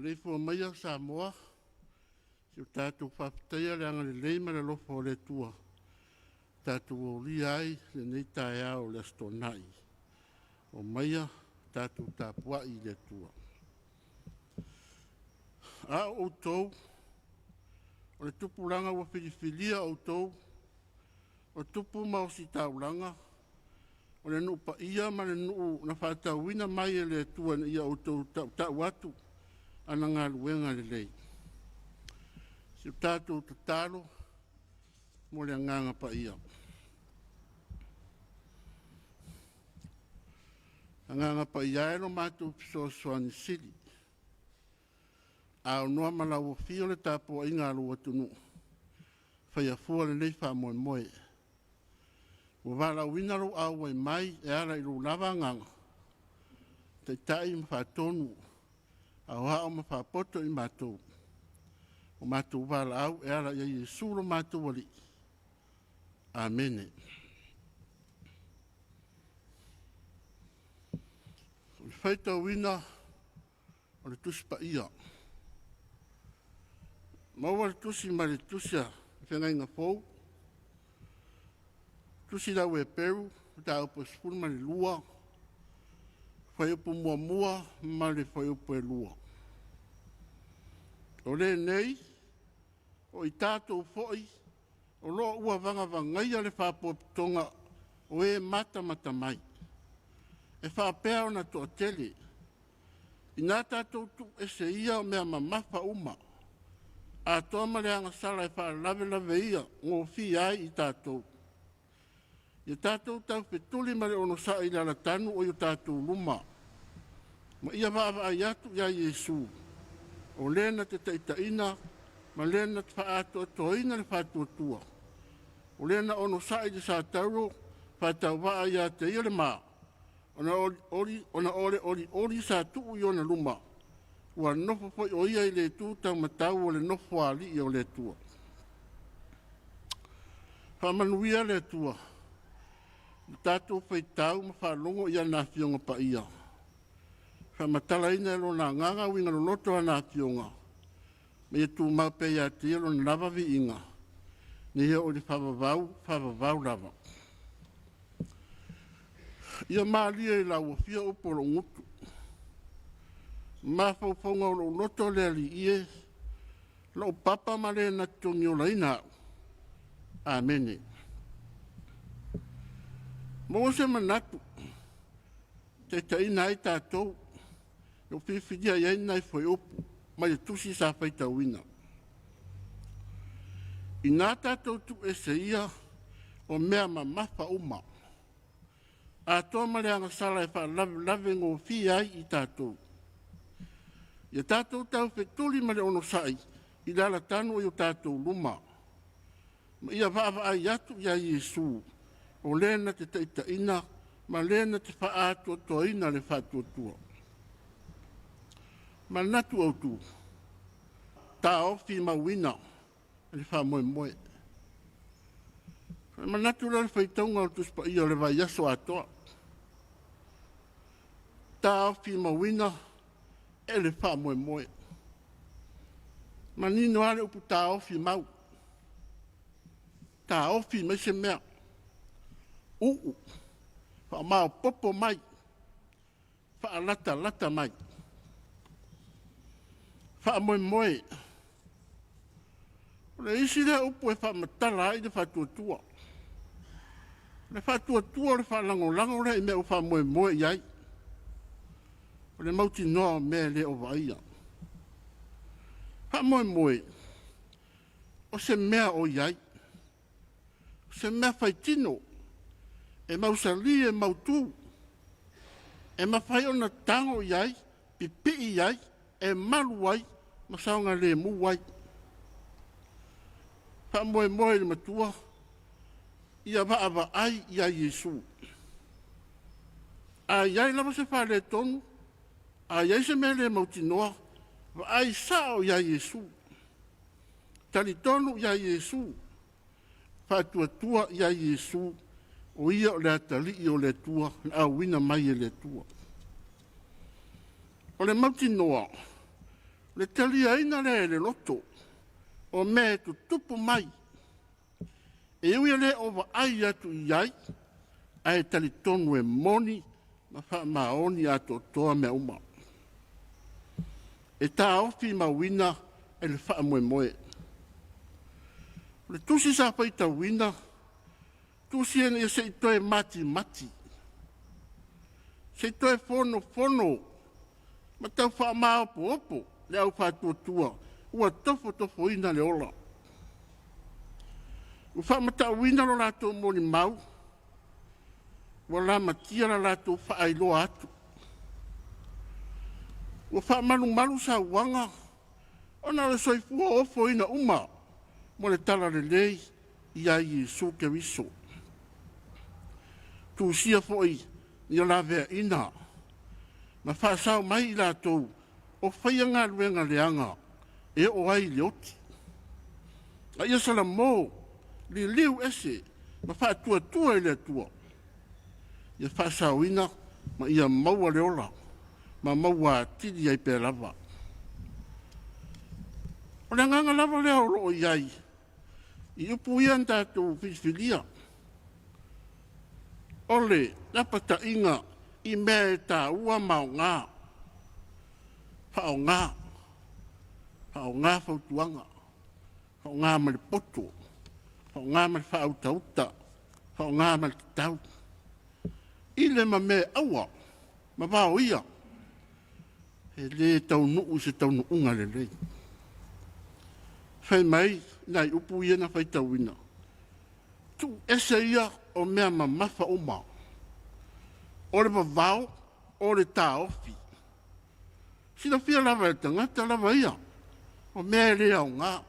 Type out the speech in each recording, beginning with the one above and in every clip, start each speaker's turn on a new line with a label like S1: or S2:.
S1: Maleifua maia Samoa, se ua tatou faafetaia le agalelei ma le alofa o le Atua ua tatou aulia ai lenei taeao o le Aso Toonai. Omaia tatou tapuai i le Atua. A o outou, o le tupulaga ua filifilia outou, o tupu ma ositaulaga, o le nuu paia ma le nuu na faatauina mai e le Atua ina ia outou tautau atu ana galuega lelei. Si o tatou tatalo mo le Agaga Paia. Agaga Paia e lo matou Fesoasoani Sili, a aunoa ma lau afio le tapuaiga a lou atunuu, faia fua lenei faamoemoe. Ua valaauina lou auai mai e ala i lou lava agaga, taitai ma faatonu, aoao ma faapoto i matou, o matou valaau e ala ia Iesu lo matou Alii. Amene. O le faitauina o le Tusi Paia. Maua le tusi mai le tusi a le Feagaiga Fou, tusi i le au Eperu, mataupu 12, fuaiupu 1 ma le fuaiupu e 2. O lenei, o i tatou foi o lo o ua vagavagaia le faapotopotoga o e matamata mai, e faapea ona toatele, ina tatou tuuese ia mea mamafa uma, atoa ma le agasala e faalavelaveia gofie ai i tatou, ia tatou taufetuli ma le onosai i le alatanu o i o tatou luma, ma ia vaavaai atu ia Iesu, o Le na te taitaiina ma Le na te faaatoatoaina le faatuatua, o Le na onosai i le satauro faatauvaa ia te Ia le ma, ona o le olioli sa tuu i ona luma, ua nofo foi o Ia i le itu taumatau o le Nofoalii o le Atua. Faamanuia le Atua i le tatou faitau ma faalogo i ana Afioga Paia, faamatalaina e Lona Agaga uiga loloto o ana Afioga, ma ia tumau pea ia te Ia Lona lava viiga, seia oo i le faavavau, faavavau lava. Ia malie i lau Afio upu a lou gutu, mafaufauga o lou loto le Alii e, lou papa ma le na te togiolaina au. Amene. Maua se manatu e taitaiina ai tatou, na ou filifilia i ai nai fuaiupu mai le tusi sa faitauina. Ina tatou tuuese ia o mea mamafa uma, atoa ma le agasala e faalavelave gofie ai i tatou, ia tatou taufetuli ma le onosai i le alatanu i o tatou luma, ma ia vaavaai atu ia Iesu, o Le na te taitaiina ma Le na te faaatoatoaina le faatuatua. Manatu Autu, taofi mauina le faamoemoe. Ona manatu lea o le faitauga o le Tusi Paia o le vaiaso atoa, taofi mauina e le faamoemoe. Manino lava le upu taofi mau, taofi mai se mea, uu, faamaopoopo mai, faalatalata mai. Faamoemoe. O le isi lea upu e faamatala ai le faatuatua. O le faatuatua o le faalagolago lea i mea ua faamoemoe i ai. O le mautinoa o mea e le o vaaia. Faamoemoe, o se mea o i ai, o se mea faitino, e mausali e mautu, e mafai ona tago i ai, pipii i ai, e malu ai ma saogalemu ai. Faamoemoe i le matua, ia vaavaai ia Iesu. A i ai lava se faaletonu, a i ai se mea le mautinoa, vaai sao ia Iesu, talitonu ia Iesu, faatuatua ia Iesu, o Ia o le atalii o le Atua na auina mai e le Atua. O le mautinoa, Le taliaina lea e le loto o mea e tutupu mai, e ui e le o vaai atu i ai, ae talitonu e moni ma faamaoni atoatoa mea uma. E taofi mauina e le faamoemoe. O le tusi sa faitauina, tusi ina ia se i toe matimati, se i toe fonofono ma tau faamaopoopo le au faatuatua ua tofotofoina le ola. Ua faamatauina lo latou molimau ua lamatia la latou faailoa atu. Ua faamalumalu sauaga ona o le soifua ofoina uma mo le Talalelei ia Iesu Keriso. Tusia foi ia laveaina ma faasao mai i latou o faia galuega leaga e oo ai i le oti, a ia salamo liliu ese ma faatuatua i le Atua ia faasaoina ma ia maua le ola ma maua atili ai pea lava. O le agaga lava lea o lo o i ai i upu ia na tatou filifilia, o le lapataiga i mea e taua ma aoga, faaaoga, faaaoga fautuaga, faaaoga ma le poto, faaaoga ma le faautauta, faaaoga ma le tatau i le ma me aua ma vaoia e le taunuu i se taunuuga lelei. Fai mai nai upu ia na faitauina, tuu ese ia o mea mamafa uma, o le vavao o le taofi. Silafia lava e le tagata lava ia, o mea e le aoga. Ou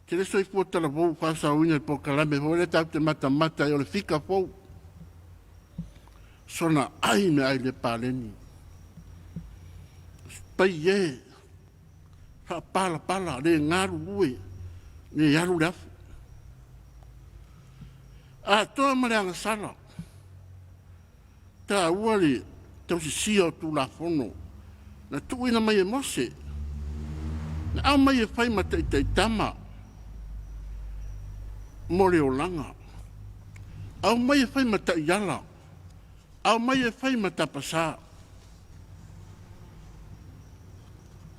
S1: te le soifua talavou faasaoina i le polokalame foi lea tatou te matamata ai o le fika fou. Soona ai meaai le paleni, pai e, faapalapala, le galulue, le alu le afu. Atoa ma le agasala, taua le tausisia o Tulafono na tuuina mai e Mose, na aumai e fai ma taitaitama mo le olaga, aumai e fai ma taiala, aumai e fai ma tapasa,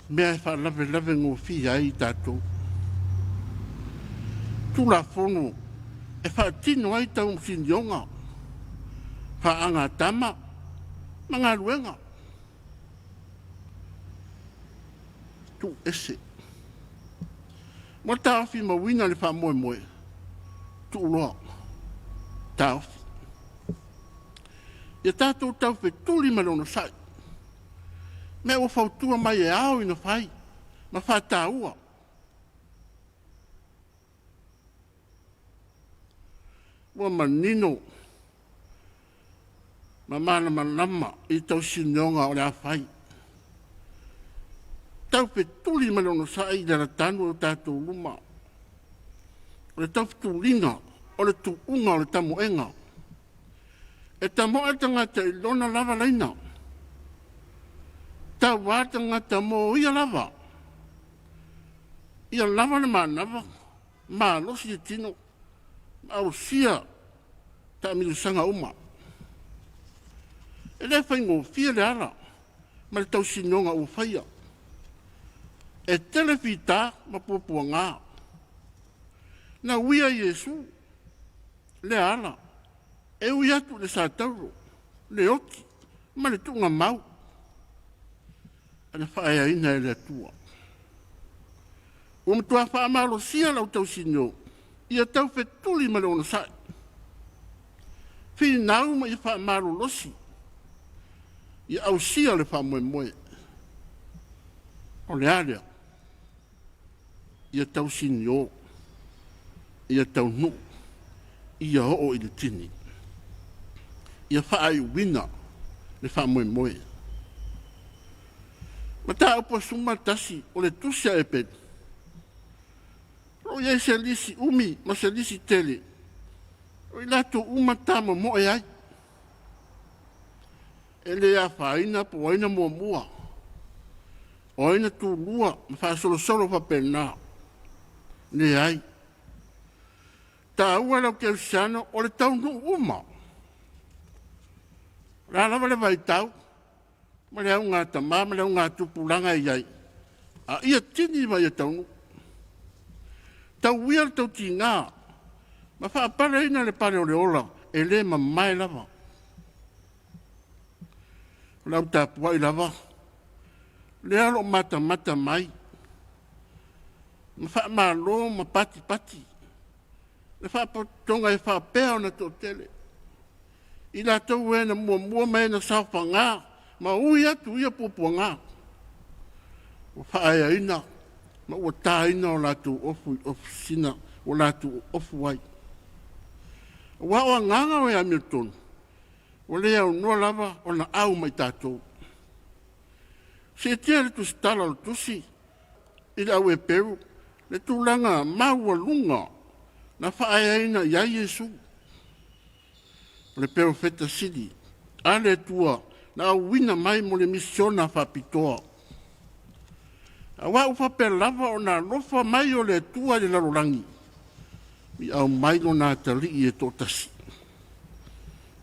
S1: mea e faalavelave gofie ai i tatou. Tulafono e faatino ai tausinioga, faaagatama ma galuega. Tuu ese. Mo le taofimauina o le faamoemoe, tuuloa, taofi. Ia tatou taufetuli ma le onosai, mea ua fautua mai e ao ona fai ma faataua. Ua manino ma malamalama i tausinioga o le a fai. Taufetuli ma le onosai i le alatanu o tatou luma. O le taufetuliga o le tuuga o le tamoega. E tamoe le tagata i lona lava laina, taua le tagata mo ia lava, ia lava le manava, malosi le tino ma ausia taamilosaga uma. E le faigofie le ala ma le tausinioga ua faia. E tele fita ma puapuaga. Na uia Iesu lea ala e ui atu i le satauro, le oti ma le tuugamau na faaeaina e le Atua. Ua matua faamalosia lau tausinio ia taufetuli ma le onosai, finau ma ia faamalolosi, ia ausia le faamoemoe. O le a lea? Ia tausinio, ia taunuu, ia oo i le tini, ia faaiuina le faamoemoe. Mataupu 11 o le Tusi a Eperu, o lo o i ai se lisi umi ma se lisi tele o i latou uma na tamomoe ai, e le afaina po o ai na muamua. O ai na tulua ma faasolosolo faapena? Leai. Taua lau kerisiano o le taunuu uma. O le a lava le vaitau ma le augatama ma le augatupulaga e i ai, a ia tini ma ia taunuu. Tauia le tautiga ma faapaleina le pale o le ola e le mamae lava. O lau tapuai lava, lea o lo o matamata mai ma faamalo ma patipati le faalapotopotoga e faapea ona toatele i latou e na muamua ma e na saofaga ma ui atu ia puapuaga ua faaeaina ma ua taina o latou ofu i ofisina ua latou ofu ai. Aua o agaga o e amiotonu, ua le aunoa lava ona au ma i tatou. Siitia le tusitala o le tusi i le au Eperu le tulaga maualuga na faaeaina i ai Iesu, o le Perofeta Sili a le Atua na auina mai mo le misiona faapitoa. Aua ua faapea lava ona alofa mai o le Atua i le lalolagi, i aumai lona atalii e toatasi,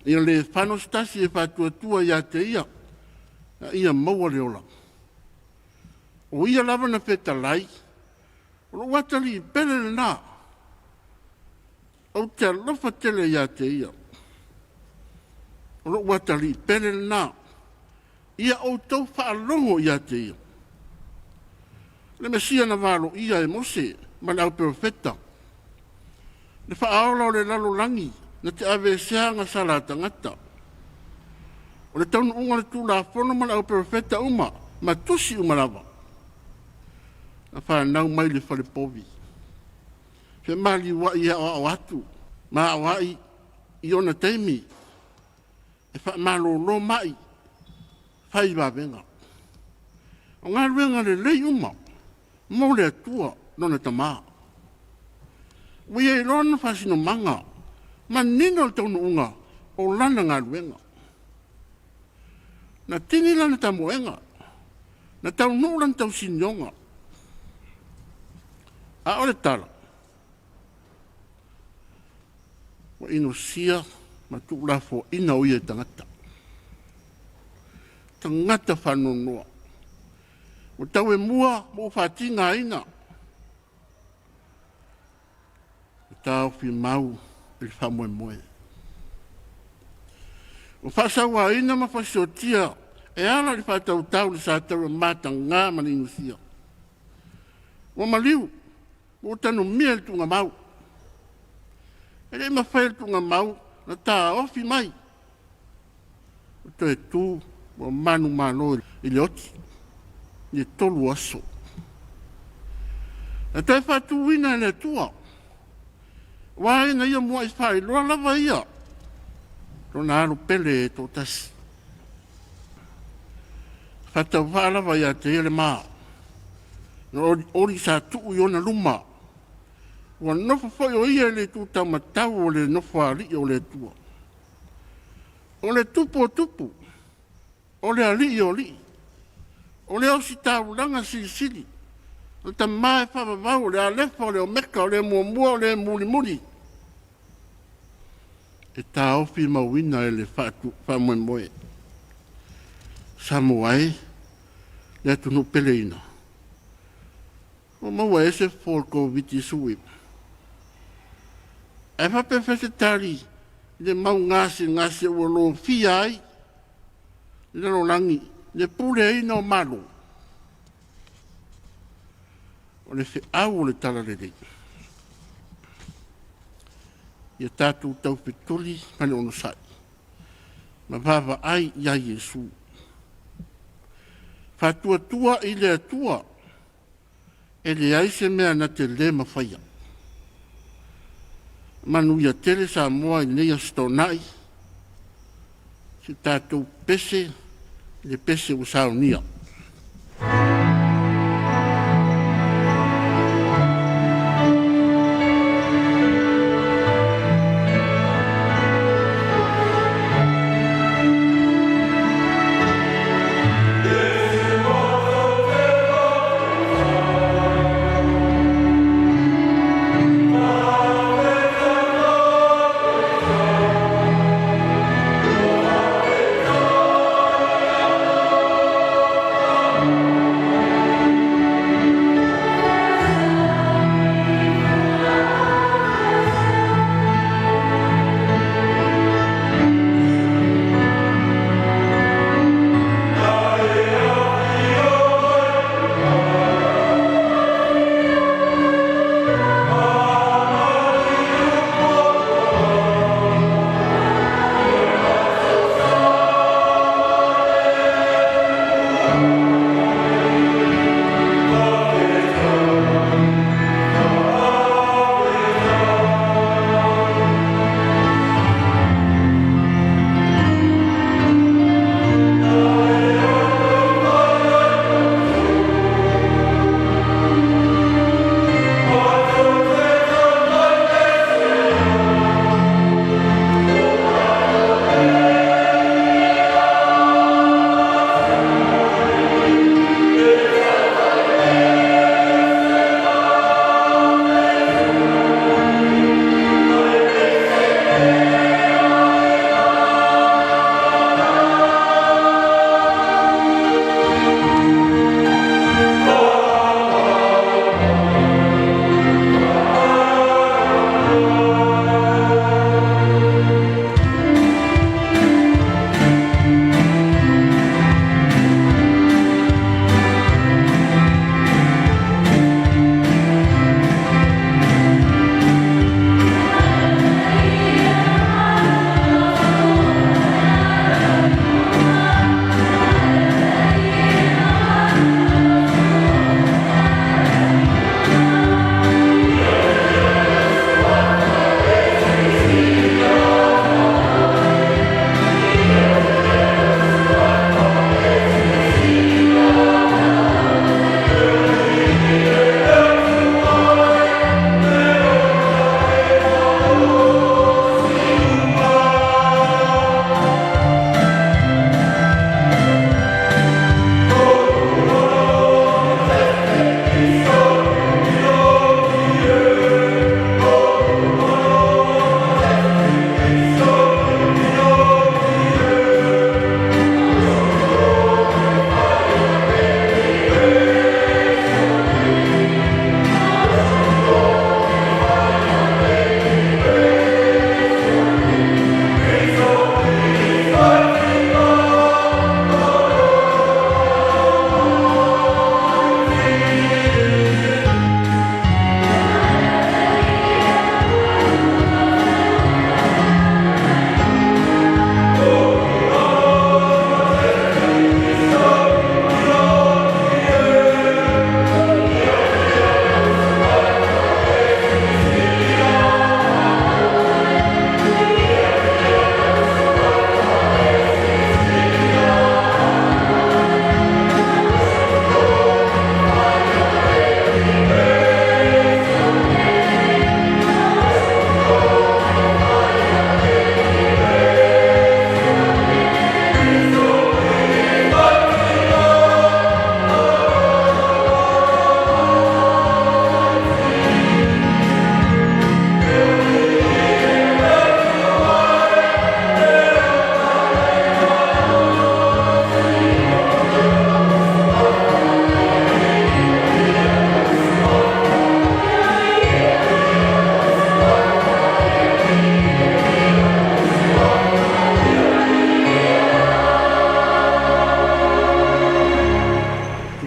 S1: ia le fano se tasi e faatuatua ia te ia, a ia maua le ola. O ia lava na fetalai, o lou atalii pele lena, ou te alofa tele ia te ia. O lou atalii pele lena, ia outou faalogo ia te ia. Le Mesia na valoia e Mose ma le au Perofeta, le faaola o le lalolagi na te aveesea agasala a tagata. O le taunuuga o le Tulafono ma le au Perofeta uma ma tusi uma lava, na fanau mai le falepovi, femaliuai e aoao atu ma aoai i ona taimi e faamalolo mai, fai vavega. O galuega lelei uma mo le Atua lona Tama. Ua ia iloa lona faasinomaga, manino le taunuuga o lana galuega. Na tini lana tamoega, na taunuu lana tausinioga. A o le tala, ua inosia ma tuulafoaina o ia e tagata, tagata faanoanoa. Ua tauemua ma ua faatigaina, ua taofi mau i le faamoemoe. Ua faasauaina ma fasioti e ala i le faatautau i le sa taumataga ma le inosia. Ua maliu ua tanumia i le tuugamau. E le i mafai e le tuugamau ona taofi mai, ua toe tu ua manumalo i le oti i le 3 o aso. Na toe faatuina e le Atua, aua na ia muai faailoa lava ia lona alo pele e toatasi. Faatauvaa lava ia te ia le ma, na olioli sa tuu i ona luma, ua nofo foi o ia i le itu taumatau o le Nofoalii o le Atua. O le tupu o tupu, o le alii o alii, o le ositaulaga silisili, o le tama e faavavau, o le Alefa o le Omeka, o le muamua o le mulimuli. E taofi mauina e le faamoemoe. Samoa e, le atunuu peleina, ua maua ea se fofo o le Koviti-19? Ae faapefea se tali i le mau gasegase ua lofia ai le lalolagi le puleaina o Malo? O le feau o le Talalelei, ia tatou taufetuli ma le onosai ma vaavaai ia Iesu. Faatuatua i le Atua e leai se mea na te le mafaia. Manuia tele Samoa i lenei Aso Toonai, se tatou pese i le pese ua saunia.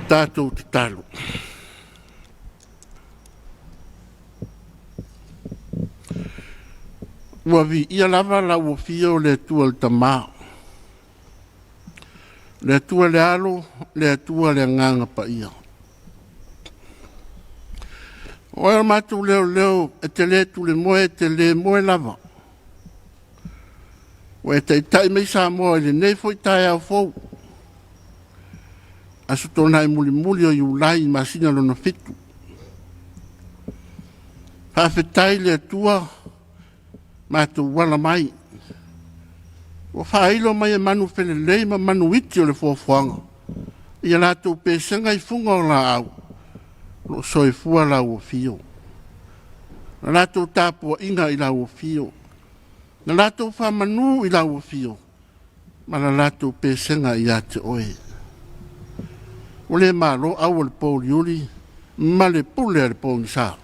S1: Tatou tatalo. Ua viia lava lau Afio o le Atua le Tama, le Atua le Alo, le Atua le Agaga Paia. O oe o le matou leoleo, e te le tulemoe e te le moe lava. Ua e taitai mai Samoa i lenei foi taeao fou, Aso Toonai mulimuli o Iulai masina lona fitu. Faafetai i le Atua ua matou ala mai, ua faailo mai e manufelelei ma manuiti o le foafoaga i latou pesega i fuga o laau o lo o soifua lau afio, le latou tapuaiga i lau afio, na latou faamanu i lau afio ma le latou pesega ia te oe. Ua le malo au a le pouliuli ma le pule a le pogisa,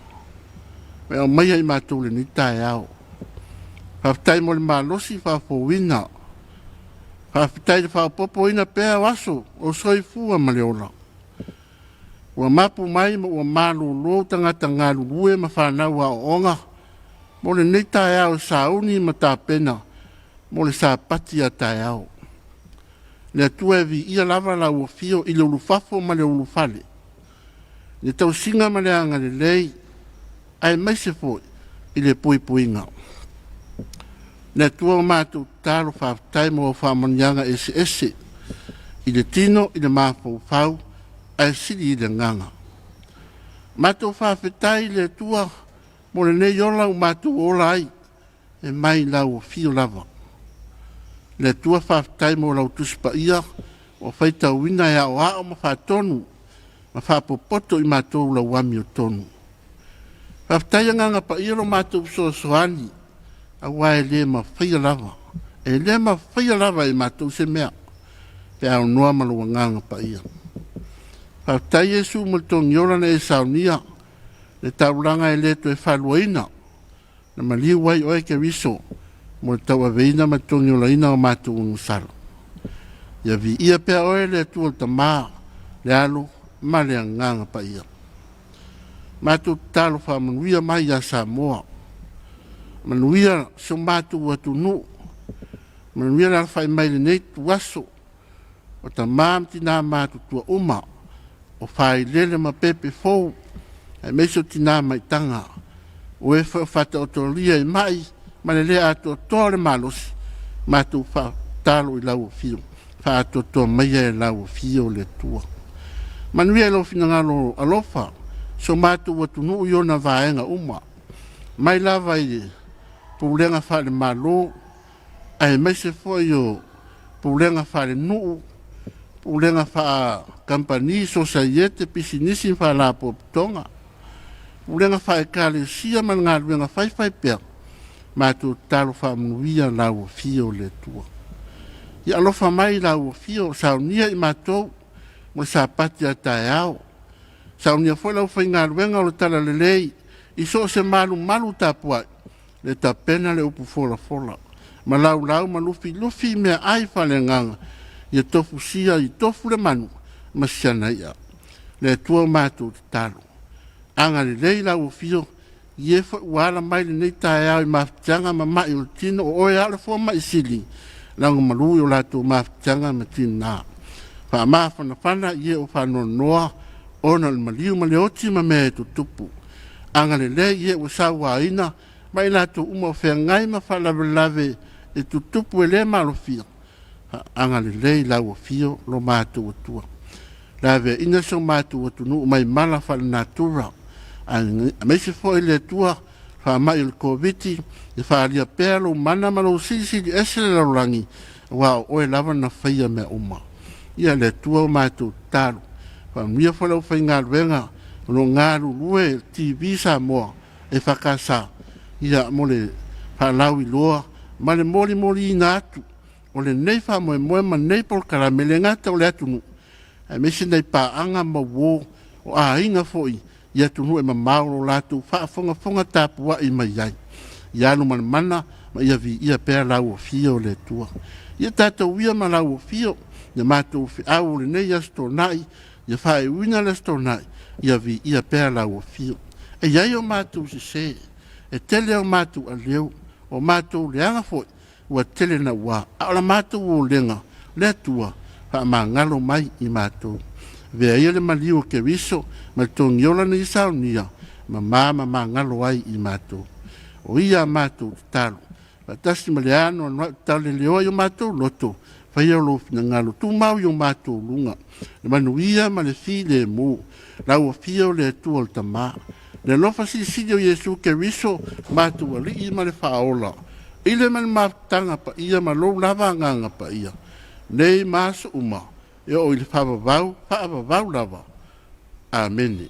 S1: ua e aumaia i matou i lenei taeao. Faafetai mo le malosi faafouina, faafetai i le faaopoopoina pea o aso o le soifua ma le ola. Ua mapu mai ma ua malolo tagata galulue ma fanau aooga mo lenei taeao e sauni ma tapena mo le Sapati a taeao. Le Atua e viia lava lau afio i le ulufafo ma le ulufale, le tausiga ma le agalelei aemaise foi i le puipuiga. Le Atua o matou tatalo faafetai mo faamanuiaga eseese i le tino i le mafaufau ae sili i le agaga. Matou faafetai i le Atua mo lenei ola ua matou ola ai e mai lau afio lava. Le Atua faafetai mo lau Tusi Paia ua faitauina e aoao ma faatonu ma faapopoto i matou lau amiotonu. Faafetai Agaga Paia lo matou fesoasoani aua e le mafaia lava, e le mafaia lava e matou se mea pe a aunoa ma lou Agaga Paia. Faafetai Iesu mo le togiola na e saunia le taulaga e le toe faaluaina na maliu ai oe Keriso mo le tauaveina ma le togiolaina o matou agasala. Ia viia pea oe le Atua le Tama, le Alo ma le Agaga Paia. Matou tatalo faamanuia mai ia Samoa, manuia si o matou atunuu, manuia le alafai mai i lenei ituaso o tama ma tina matutua uma, o failele ma pepe fou, aemaise o tina maitaga, o e foi o faataotolia i mai ma le le atoatoa o le malosi, matou tatalo i lau afio, faaatoatoa maia e lau afio le Atua. Manuia i lou finagalo alofa si o matou atunuu i ona vaega uma, mai lava i le pulega faale-Malo, aemaise foi o pulega faalenuu, pulega faa-kamupani, sosaiete, pisinisi ma faalapotopotoga, pulega faale-Ekalesia ma le galuega faifaipea, matou tatalo faamanuia lau afio le Atua. Ia alofa mai lau afio, saunia i matou mo le Sapati a taeao, saunia foi le aufaigaluega o le Talalelei i so o se malumalu tapuai, le tapena le upu folafola ma laulau ma lufilufi meaai faaleagaga ia tofusia i tofu le manu ma si ana i'a. Le Atua o matou tatalo, agalelei lau afio i e foi ua ala mai lenei taeao i mafatiaga ma mai o le tino, o oe lava o le fomai sili, lagomalu i o latou mafatiaga ma tiga. Faamafanafana i e o faanoanoa ona o le maliu ma le oti ma mea e tutupu. Agalelei i e ua sauaina ma i latou uma o feagai ma faalavelave e tutupu e le maalofia, agalelei lau afio lo matou Atua. Laveaiina si o matou atunuu mai mala faalenatura, aemaise foi le Atua faamai o le Koviti, ia faaalia pea lou mana ma lou silisili ese le lalolagi, aua o oe lava na faia mea uma. Ia le Atua o matou tatalo, faamanuia foi le aufaigaluega o lo o galulue i le TV Samoa EFKS ia mo le faalauiloa ma le molimoliina atu o lenei faamoemoe ma lenei polokalame, e le gata o le atunuu, aemaise nai paaga ma uo o aiga foi i atunuu e mamao o lo o latou faafogafoga tapuai mai ai. Ia alu ma le mana ma ia viia pea lau afio le Atua. Ia tatou ia ma lau afio i le matou feau o lenei Aso Toonai, Ia faaiuina le Aso Toonai, ia viia pea lau afio. E i ai o matou sesē, e tele o matou aleu, o matou leaga foi, ua tele naua, a o la matou olega, le Atua, faamagalo mai i matou. Avea ia le maliu o Keriso ma le togiola na ia saunia, mamā ma magalo ai i matou. O ia a matou tatalo, faatasi ma le anoanoai tauleleoa i o matou loto, faia o lou finagalo, tumau i o matou luga, le manuia ma le filemu, lau afio le Atua o le Tama, le alofa silisili o Iesu Keriso, matou Alii ma le Faaola, i le ma le mafutaga paia ma lou lava Agaga Paia, nei ma aso uma, e oo i le faavavau, faavavau lava. Amene.